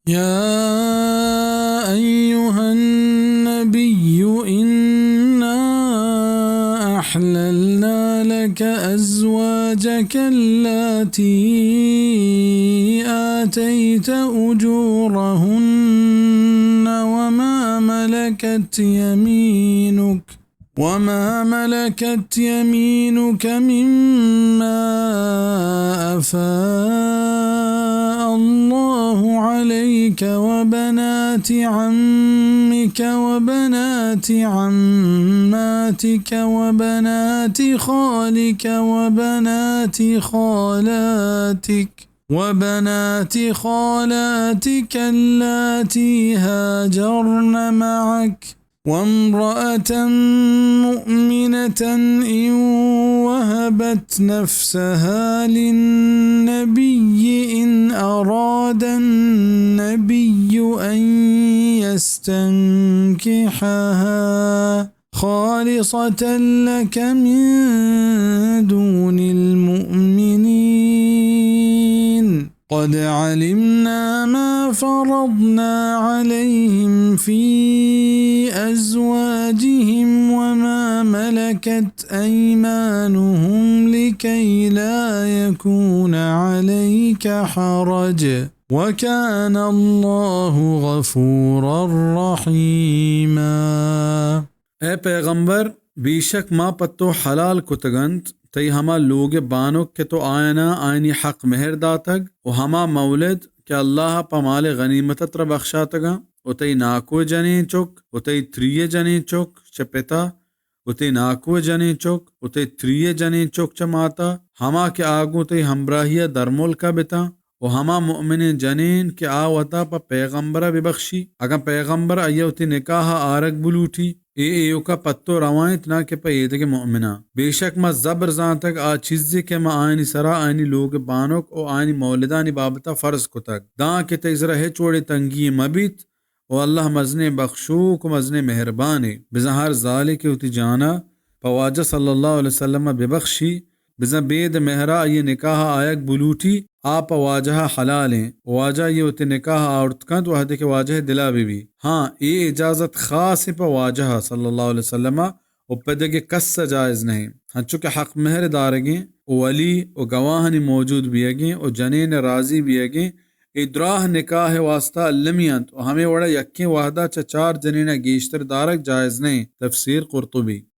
يا أيها النبي إنا أحللنا لك أزواجك اللاتي آتيت أجورهن وما ملكت يمينك وما ملكت يمينك مما أفاء الله عليك وبنات عمك وبنات عماتك وبنات خالك وبنات خالاتك وبنات خالاتك اللاتي هاجرن معك وامرأة مؤمنة إن وهبت نفسها للنبي إن أراد النبي أن يستنكحها خالصة لك من دون المؤمنين. قد علمنا ما فرضنا عليهم في أزواجهم وما ملكت أيمانهم لكي لا يكون عليك حرج، وكان الله غفورا رحيما. اے پیغمبر، بیشک ما پہ تو حلال کتگ انت تئی ہما لوگ ءِ بانک کہ تو آیاناں آیانی حق مہر داتگ، و ہما مولد کہ اللہ ءَ پہ مال غنیمت ءَ ترا بخشاتگاں، و تئی ناکو ءِ جنین چک، و تئی تری ءِ جنین چک چہ پتا، و تئی ناکو ءِ جنین چک، و تئی تری ءِ جنین چک چہ ماتا، ہما کہ آ گوں تئی ہمبراہی ءَ درملک ءَ بتاں، و ہما مؤمنیں جنین کہ آ وتا پہ پیغمبر ءَ ببخشی، اگاں پیغمبر آئی ءَ وتی نکاح ءَ آرگ بلوٹی، اے ایوک ءَ پہ تو روا انت، ناں کہ پہ ایدگہ مؤمناں۔ بیشک ما زبر زانتگ آ چیزے کہ ما آیانی سرا آیانی لوگ ءِ بانک و آیانی مولدانی بابت ءَ فرض کتگ، داں کہ تئی سرا ہچ وڑیں تنگی یے مہ بیت، و اللہ مزنیں بخشوک و مزنیں مہربانے۔ بزاں ہر زالے کہ وتی جان ءَ پہ واجہ صلی اللہ علیہ وسلم ءَ ببخشی، بزاں بید مہر ءَ آئی ءِ نکاح ءَ آیگ بلوٹی، آ پہ واجہ ءَ حلالیں، واجہ آئی ءَ وتی نکاح ءَ آورت کنت وہدے کہ واجہ ءِ دل ءَ بہ بی۔ ہاں، اے اجازت خاصیں پہ واجہ ءَ صلی اللہ علیہ وسلم ءَ و پہ دگہ کس ءَ جائز نہ انت۔ ہنچو کہ حق مہر دارگیں و ولی و گواہانی موجود بیگیں و جنین ءِ راضی بیگیں، اے دراہ نکاح ءِ واسطہ المی انت و ہمے وڑا یکیں وہدا چہ چار جنین ءَ گیشتر دارگ جائز نہ انت۔ تفسیر قرطبی۔